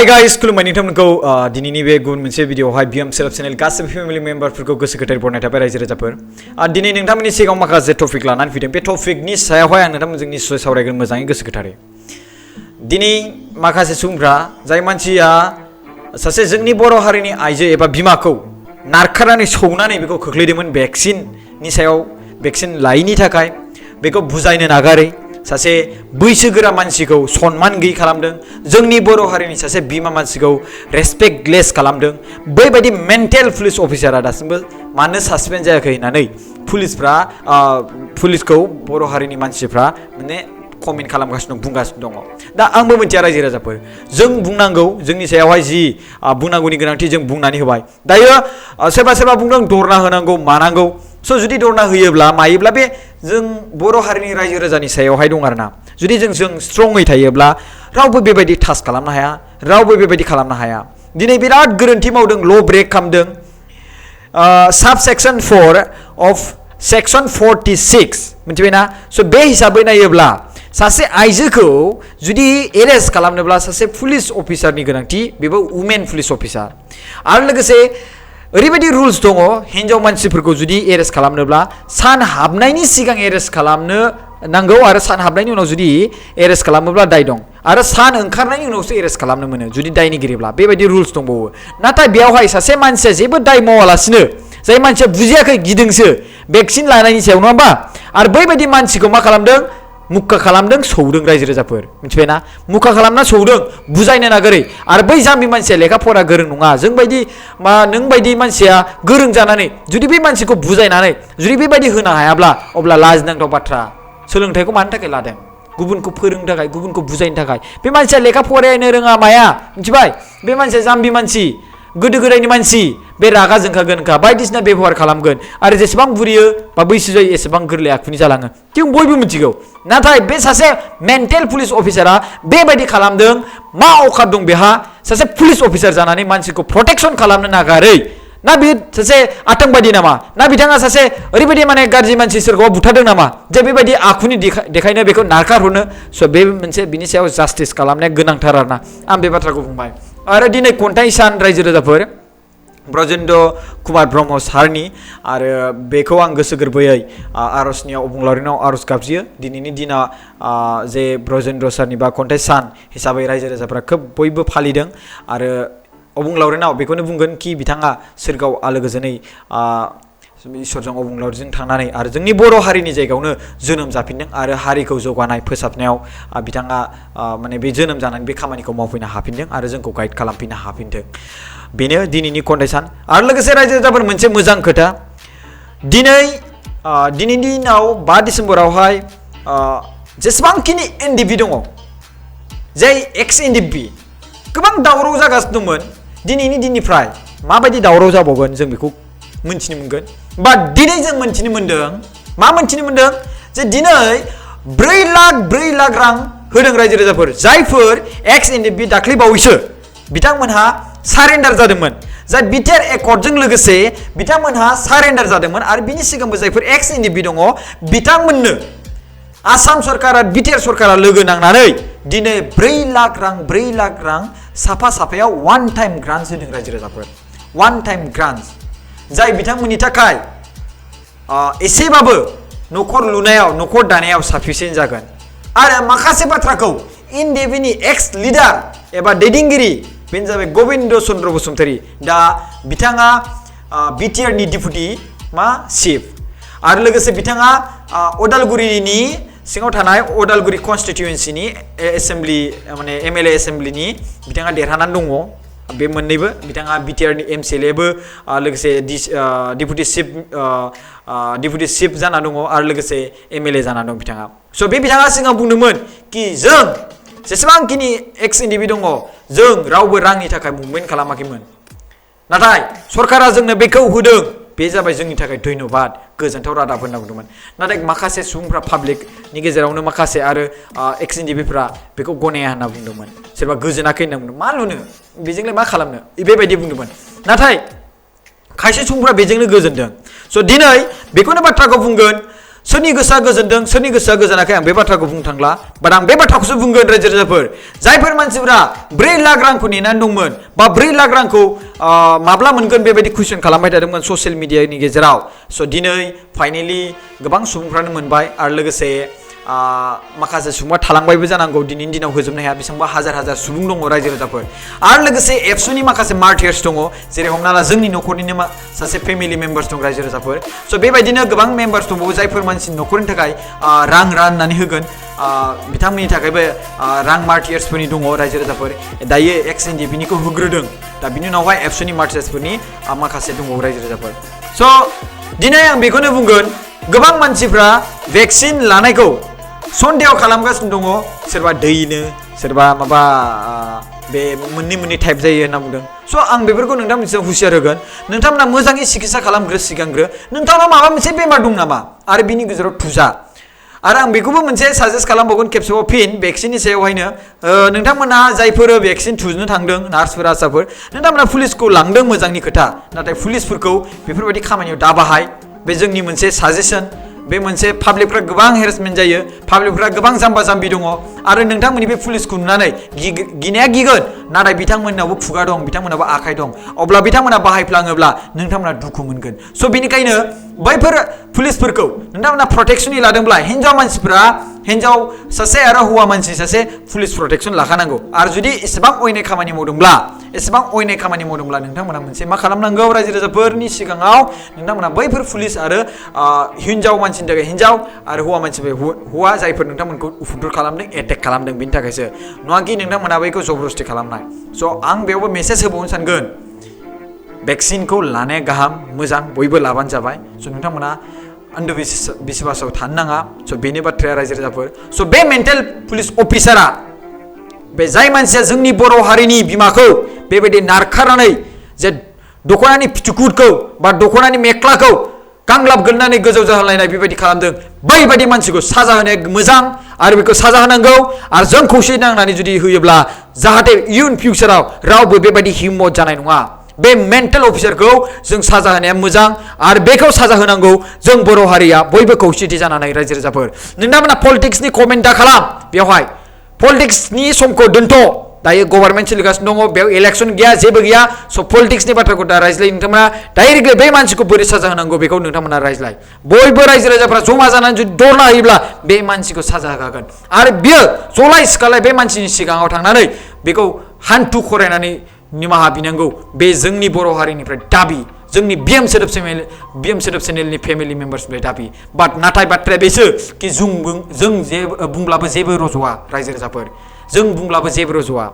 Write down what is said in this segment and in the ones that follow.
hi guys खुलुमबाय नोंथांमोनखौ दिनैनि बे गुबुन मोनसे भिडिअआवहाय बिएम सेल्फ चेनेल गासिबो फेमिलि मेम्बारफोरखौ गोसो गोथारै बरायनाय थाबाय रायजो राजाफोर दिनै नोंथांमोननि सिगाङाव माखासे टपिक लानानै फैदों बे टपिकनि सायावहाय आं नोंथांमोनजों निश्चय सावरायगोन मोजाङै गोसो गोथारै दिनै माखासे सुबुंफ्रा जाय मानसिया सासे जोंनि बर' हारिनि आइजो एबा बिमाखौ नारखारनानै सौनानै बेखौ खोख्लैदोंमोन भेक्सिननि सायाव भेक्सिन लायैनि थाखाय बेखौ बुजायनो नागारै सासे बैसोगोरा मानसिखौ सनमान गैयै खालामदों जोंनि बर' हारिनि सासे बिमा मानसिखौ रेसपेक्टलेस खालामदों बैबायदि मेन्टेल पुलिस अफिसारा दासिमबो मानो सासपेन्ड जायाखै होननानै पुलिसखौ बर' हारिनि मानसिफ्रा माने कमेन्ट खालामगासिनो बुंगासिनो दङ दा आंबो मिथिया रायजो राजाफोर जों बुंनांगौ जोंनि सायावहाय जि बुंनांगौनि गोनांथि जों बुंनानै होबाय दायो सोरबा सोरबा बुंदों धरना होनांगौ मानांगौ स' जुदि धरना होयोब्ला मायोब्ला बे जों बर' हारिनि रायजो राजानि सायावहाय दं आरोना जुदि जों स्ट्रङै थायोब्ला रावबो बेबायदि टाच खालामनो हाया रावबो बेबायदि खालामनो हाया दिनै बिराद गोरोन्थि मावदों ल' ब्रेक खालामदों साब सेक्सन 4 अफ सेक्सन 46 मिथिबायना स' बे हिसाबै नायोब्ला सासे आइजोखौ जुदि एरेस्ट खालामनोब्ला सासे पुलिस अफिसारनि गोनांथि बेबो वुमेन पुलिस अफिसार आरो लोगोसे ओरैबायदि रुल्स दङ हिन्जाव मानसिफोरखौ जुदि एरेस्ट खालामनोब्ला सान हाबनायनि सिगां एरेस्ट खालामनो नांगौ आरो सान हाबनायनि उनाव जुदि एरेस्ट खालामोब्ला दाय दं आरो सान ओंखारनायनि उनावसो एरेस्ट खालामनो मोनो जुदि दायनिगिरिब्ला बेबायदि रुल्स दंबावो नाथाय बेयावहाय सासे मानसिया जेबो दाय मावालासिनो जाय मानसिया बुजियाखै गिदोंसो भेक्सिन लानायनि सायाव नङा होमबा आरो बैबायदि मानसिखौ मा खालामदों मुक्का खालामदों सौदों रायजो राजाफोर मिथिबायना मुक्का खालामना सौदों बुजायनो नागारै आरो बै जाम्बि मानसिया लेखा फरा गोरों नङा जोंबायदि नों बायदि मानसिया गोरों जानानै जुदि बे मानसिखौ बुजायनानै जुदि बेबायदि होनो हायाब्ला अब्ला लाजिनांथाव बाथ्रा सोलोंथाइखौ मानो थाखाय लादों गुबुनखौ फोरोंनो थाखाय गुबुनखौ बुजायनो थाखाय बे मानसिया लेखा फरायनो रोङा माया मिथिबाय बे मानसिया जाम्बि मानसि गोदो गोदायनि मानसि बे रागा जोंखागोनखा बायदिसिना बेबहार खालामगोन आरो जेसेबां बुरियो बा बैसो जायो एसेबां गोरलै आखुनि जालाङो जों बयबो मिथिगौ नाथाय बे सासे मेन्टेल पुलिस अफिसारा बेबायदि खालामदों मा औकात दं बेहा सासे पुलिस अफिसार जानानै मानसिखौ प्रटेक्सन खालामनो नागारै ना बे सासे आतंकबादि नामा ना बिथाङा सासे ओरैबायदि माने गाज्रि मानसि सोरखौबा बुथारदों नामा जे बेबायदि आखुनि देखायनो बेखौ नारखारहरनो स' बे मोनसे बिनि सायाव जास्टिस खालामनाया गोनांथार आरोना आं बे बाथ्राखौ बुंबाय आरो दिनै खन्थाइ सान रायजो राजाफोर ब्रजेन्द्र कुमार ब्रह्म सारनि आरो बेखौ आं गोसो गोरबोयै आर'जनि अबंलावरिनाव आर'ज गाबज्रियो दिनैनि दिना जे ब्रजेन्द्र सारनि बा खन्थाइ सान हिसाबै रायजो राजाफोरा खोब बयबो फालिदों आरो अबंलावरिनाव बेखौनो बुंगोन कि बिथाङा सोरगोआव आलो गोजोनै इसोरजों अबंलावरिजों थांनानै आरो जोंनि बर' हारिनि जायगायावनो जोनोम जाफिनदों आरो हारिखौ जौगानाय फोसाबनायाव बिथाङा माने बे जोनोम जानानै बे खामानिखौ मावफैनो हाफिनदों आरो जोंखौ गाइड खालामफिननो हाफिनदों बेनो दिनैनि खन्थाइ सान आरो लोगोसे रायजो राजाफोर मोनसे मोजां खोथा दिनैनि दिनाव 5 डिसेम्बरावहाय जेसेबांखिनि एनडिपि दङ जाय एक्स एनडिपि गोबां दावराव जागासिनो दंमोन दिनैनि दिननिफ्राय माबायदि दावराव जाबावगोन जों बेखौ मोनथिनो मोनगोन बा दिनै जों मोनथिनो मोनदों मा मोनथिनो मोनदों जे दिनै 4 लाख रां होदों रायजो राजाफोर जायफोर एक्स एनडिपि दाख्लै बावैसो बिथांमोनहा सारेन्डार जादोंमोन जाय बिटिआर एकर्डजों लोगोसे बिथांमोनहा सारेन्डार जादोंमोन आरो बिनि सिगांबो जायफोर एक्स एनडिपि दङ बिथांमोननो आसाम सरकार आरो बिटिआर सरकारा लोगो नांनानै दिनै 4 लाख रां साफायाव वान टाइम ग्रान्ट होदों रायजो राजाफोर वान टाइम ग्रान्ट जाय बिथांमोननि थाखाय एसेबाबो न'खर लुनायाव न'खर दानायाव साफिसियेन्ट जागोन आरो माखासे बाथ्राखौ एनडिपिनि एक्स लिडार एबा दैदेनगिरि बेनो जाबाय गबिन्द चन्द्र बसुमतारी दा बिथाङा बिटिआरनि डिपुटि चिफ आरो लोगोसे बिथाङा अदालगुरिनि सिङाव थानाय अदालगुरि कनस्टिटिउएन्सिनि एसेम्बलि माने एमएलए एसेम्बलिनि बिथाङा देरहानानै दङ बे मोननैबो बिथाङा बिटिआरनि एमसिएलएबो लोगोसे डिपुटि चिफ जाना दङ आरो लोगोसे एमएलए जाना दं बिथाङा स' बे बिथाङा सिगां बुंदोंमोन कि जों जेसेबांखिनि एक्स एनडिपि दङ जों रावबो रांनि थाखाय मुभमेन्ट खालामाखैमोन नाथाय सरकारा जोंनो बेखौ होदों बे जाबाय जोंनि थाखाय धन्यबाद गोजोनथाव रादाब होनना बुंदोंमोन नाथाय माखासे सुबुंफ्रा पाब्लिकनि गेजेरावनो माखासे आरो एक्स एनडिपिफ्रा बेखौ गनाया होनना बुंदोंमोन सोरबा गोजोनाखै होनना बुंदों मा लुनो बेजोंलाय मा खालामनो बेबायदि बुंदोंमोन नाथाय खायसे सुबुंफ्रा बेजोंनो गोजोनदों स' दिनै बेखौनो बाथ्राखौ बुंगोन सोरनि गोसोआ गोजोनदों सोरनि गोसोआ गोजोनाखै आं बे बाथ्राखौ बुंनो थांला बाट आं बे बाथ्राखौसो बुंगोन रायजो राजाफोर जायफोर मानसिफोरा 4 लाख रांखौ नेनानै दंमोन बा 4 लाख रांखौ माब्ला मोनगोन बेबायदि कुइसन खालामबाय थादोंमोन ससियेल मिडियानि गेजेराव स' दिनै फाइनाली गोबां सुबुंफ्रानो मोनबाय आरो लोगोसे माखासे सुबुङा थालांबायबो जानांगौ दिनैनि दिनाव होजोबनो हाया बेसेबांबा हाजार सुबुं दङ रायजो राजाफोर आरो लोगोसे एबसुनि माखासे मार्टियार्स दङ जेरै हमना ला जोंनि न'खरनिनो सासे फेमिलि मेम्बार्स दं रायजो राजाफोर स' बेबायदिनो गोबां मेम्बार्स दंबावो जायफोर मानसिनि न'खरनि थाखाय रां राननानै होगोन बिथांमोननि थाखायबो रां मार्टियार्सफोरनि दङ रायजो राजाफोर दायो एक्स एनडिपिनिखौ होग्रोदों दा बिनि उनावहाय एबसुनि मार्टियार्सफोरनि माखासे दंबावो रायजो राजाफोर स' दिनै आं बेखौनो बुंगोन गोबां मानसिफ्रा भेक्सिन लानायखौ सन्देह खालामगासिनो दङ सोरबा दैनो सोरबा माबा बे मोननै टाइप जायो होनना बुंदों स' आं बेफोरखौ नोंथांमोननिसिम हुसियार होगोन नोंथांमोना मोजाङै सिकित्सा खालामग्रो सिगांग्रो नोंथांनाव माबा मोनसे बेमार दं नामा आरो बिनि गेजेराव थुजा आरो आं बेखौबो मोनसे साजेस्ट खालामबावगोन खेबसेबाव फिन भेक्सिननि सायावहायनो नोंथांमोना जायफोर भेक्सिन थुनो थांदों नार्सफोर आसाफोर नोंथांमोना पुलिसखौ लांदों मोजांनि खोथा नाथाय पुलिसफोरखौ बेफोरबायदि खामानियाव दाबाहाय बे जोंनि मोनसे साजेसन बे मोनसे पाब्लिकफ्रा गोबां हेरेसमेन्ट जायो पाब्लिकफ्रा गोबां जाम्बा जाम्बि दङ आरो नोंथांमोननि बे पुलिसखौ नुनानै गिनाया गिगोन नाथाय बिथांमोननावबो खुगा दं बिथांमोनाबो आखाइ दं अब्ला बिथांमोना बाहायफ्लाङोब्ला नोंथांमोना दुखु मोनगोन स' बेनिखायनो बैफोर पुलिसफोरखौ नोंथांमोना प्रटेक्सननि लादोंब्ला हिन्जाव मानसिफ्रा हिन्जाव सासे आरो हौवा मानसि सासे पुलिस प्रटेक्सन लाखानांगौ आरो जुदि एसेबां अयनाय खामानि मावदोंब्ला नोंथांमोना मोनसे मा खालामनांगौ रायजो राजाफोरनि सिगाङाव नोंथांमोना बैफोर पुलिस आरो हिन्जाव मानसिनि थाखाय हिन्जाव आरो हौवा मानसिनि हौवा जायफोर नोंथांमोनखौ उफुद्रुर खालामदों एटेक खालामदों बेनि थाखायसो नङाखि नोंथांमोना बैखौ जबरदस्ति खालामनाय स' आं बेयावबो मेसेज होबावनो सानगोन भेक्सिनखौ लानाया गाहाम मोजां बयबो लाबानो जाबाय स' नोंथांमोना अन्धबिश्वासाव थानो नाङा स' बेनि बाथ्राया रायजो राजाफोर स' बे मेन्टेल पुलिस अफिसारा बे जाय मानसिया जोंनि बर' हारिनि बिमाखौ बेबायदि नारखारनानै जे दख'नानि फिथुकुटखौ बा दख'नानि मेख्लाखौ गांलाब गोलनानै गोजौ जाहोलायनाय बेबायदि खालामदों बैबायदि मानसिखौ साजा होनाया मोजां आरो बेखौ साजा होनांगौ आरो जों खौसे नांनानै जुदि होयोब्ला जाहाथे इयुन फिउचाराव रावबो बेबायदि हिम्मत जानाय नङा बे मेन्टेल अफिसारखौ जों साजा होनाया मोजां आरो बेखौ साजा होनांगौ जों बर' हारिया बयबो खौसेथि जानानै रायजो राजाफोर नोंथांमोना पलिटिक्सनि कमेन्ट दा खालाम बेवहाय पलिटिक्सनि समखौ दोनथ' दायो गभर्नमेन्ट सोलिगासिनो दङ बेयाव इलेक्सन गैया जेबो गैया स' पलिटिक्सनि बाथ्राखौ दा रायज्लाय नोंथांमोना डाइरेक्टलि बे मानसिखौ बोरै साजा होनांगौ बेखौ नोंथांमोना रायज्लाय बयबो रायजो राजाफ्रा जमा जानानै जुदि दरना होयोब्ला बे मानसिखौ साजा होखागोन आरो बियो जलाय सिखालाय बे मानसिनि सिगाङाव थांनानै बेखौ हान्थु खरायनानै निमाहा बिनांगौ बे जोंनि बर' हारिनिफ्राय दाबि जोंनि बिएम सोदोब चेनेलनि फेमिलि मेम्बार्सनिफ्राय दाबि बाट नाथाय बाथ्राया बेसो कि जों बुंब्लाबो जेबो रज'आ रायजो राजाफोर जों बुंब्लाबो जेबो रज'आ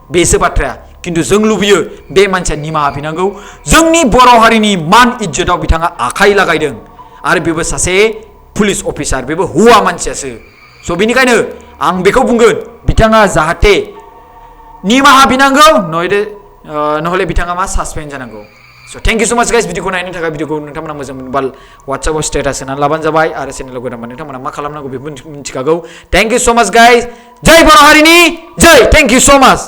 बेसो बाथ्राया खिन्थु जों लुबैयो बे मानसिया निमाहा बिनांगौ जोंनि बर' हारिनि मान इज्जतआव बिथाङा आखाइ लागायदों आरो बेबो सासे पुलिस अफिसार बेबो हौवा मानसियासो स' बेनिखायनो आं बेखौ बुंगोन बिथाङा जाहाथे निमाहा बिनांगौ नहले बिथाङा मा सासपेन्ड जानांगौ स' थेंक इउ स' माच गाइस भिडिअखौ नायनो थाखाय भिडिअखौ नोंथांमोना मोजां मोनबा वाट्सएपआव स्टेटास होनानै लाबानो जाबाय आरो चेनेलाव गोदानबा नोंथांमोना मा खालामनांगौ बेखौ मिन्थिखागौ थेंक इउ स' माच गाइस जय बर' हारिनि जय थेंक इउ स' माच